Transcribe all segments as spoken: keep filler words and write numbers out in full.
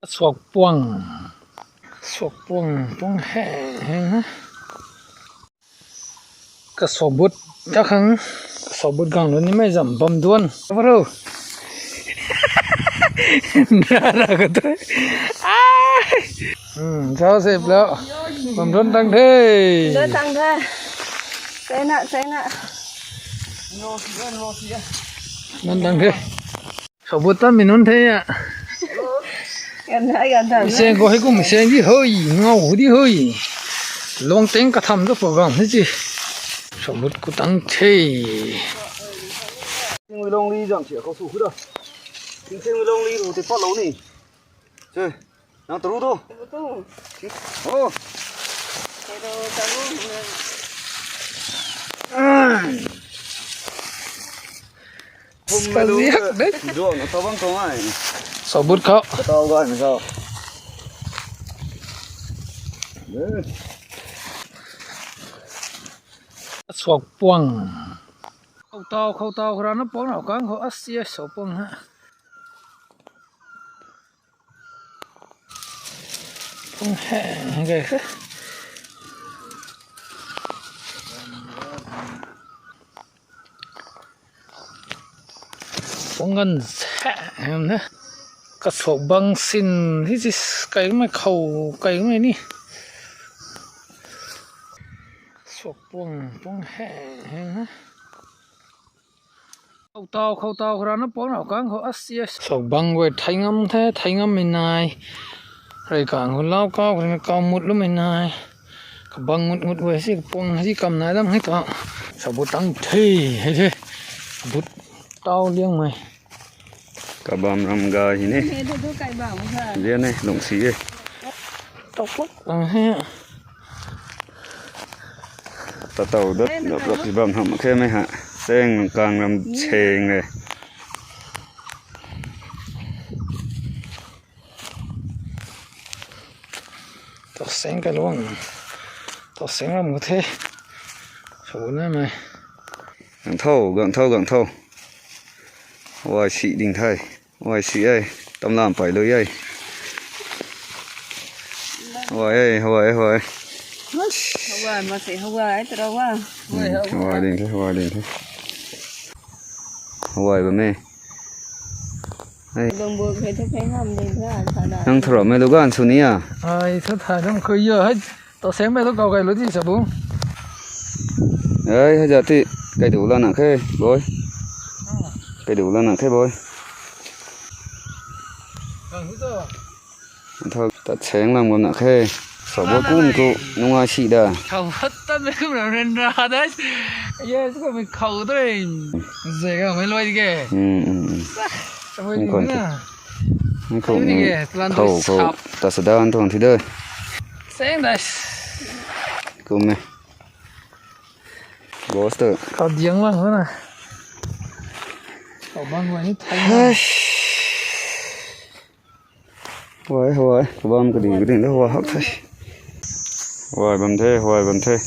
Suak puang. Suak puang, puang he, he, he. Ka suak but, ka khang, ka suak but gang lo ni mei zam bam duan. Bro. Nara ka tu. Ai. Hmm, chao se bro. Bam duan tang the. Duan tang the. Chai na, chai na. Duan tang the. Suak but ta mi nunc the ya. Gan na, gan na. Seng ko hei kum seng di hoi, ngau di hoi. Long teng katham tu program ni chi. Suak but ku tang the. Seng long li zam sia khou su khu da. Seng long li ru te pat lo ni. Che. Nang taru tu. Tu. Oh. Taru, taru. Kaziak de. Duang na tabang tuang ai. Suak but khou. Katau gay na sao. Suak puang. Khou tau, khou tau, khou rana puang nau kang khou asia suak puang ha. Puang he, he, he. Puang ganv sa, em na. Ka suak bang sin, hi chi kai mei khou, kai mei ni. Suak puang, puang he, em na. Khou tau, khou tau, khou rana puang nau kang khou asia. Suak bang guay thei ngam the, thei ngam mei nai. Rei kang khou lau kau, khou kau mut lu mei nai. Kabang ngut ngut guay si, puang si kam nai dam hei ta. Suak but tang the, hei the. But tau liang mei. Kabam ram ga hi ni. He, du, du, kai bam ha. Dia ni, lung si e. Tok lak lang he. Ta tau dat, rap, rap, si bam ham khe mei ha. Seng kang ram seng e. Tok seng kai luang. Tok seng ram ko the. Sa bu na mei. Gang thau, gang thau, gang thau. Wai si ding thai. Wai si ai, tam lam pai lui ai. Hawai ai, hawai ai, hawai ai. Hawai, ma se hawai ai, tara wa. Hmm, hawai ding the, hawai ding the. Hawai bam e. Ai. Bambu khe thu pheng ham ding tha, tha na. Nang thara mei lu gan sw ni a? Ai, thu tha dam khui yo, hai. Tau seng mei tu kau kai lu di sa bu. Ai, hai jati. Kai du la na khe, boy. Kai du la na khe, boy. Kang hu to. Thau tat seng lam gam na khe. Sa bu kum ku nungai si da. Khou hat ta mei kum na ren ra da. Yes, ko mei khou doi. Zega mei loi ge. Hmm, hmm, hmm. Sa bu ni na. Ni khou, ni khou, khou, ta sa dan tuang thi doi. Seng dai. Kum e. Boss tu. Kau diang lang na. Kau bang wai ni thai. Hush. Huai, huai. Kabam kadi, kadi da huai hak thai. Huai bam the, huai bam the.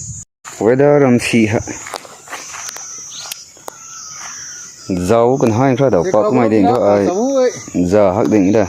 Weather ram si ha. Zau kan hai khra dau pak mai ding tho ai. Za hak ding da.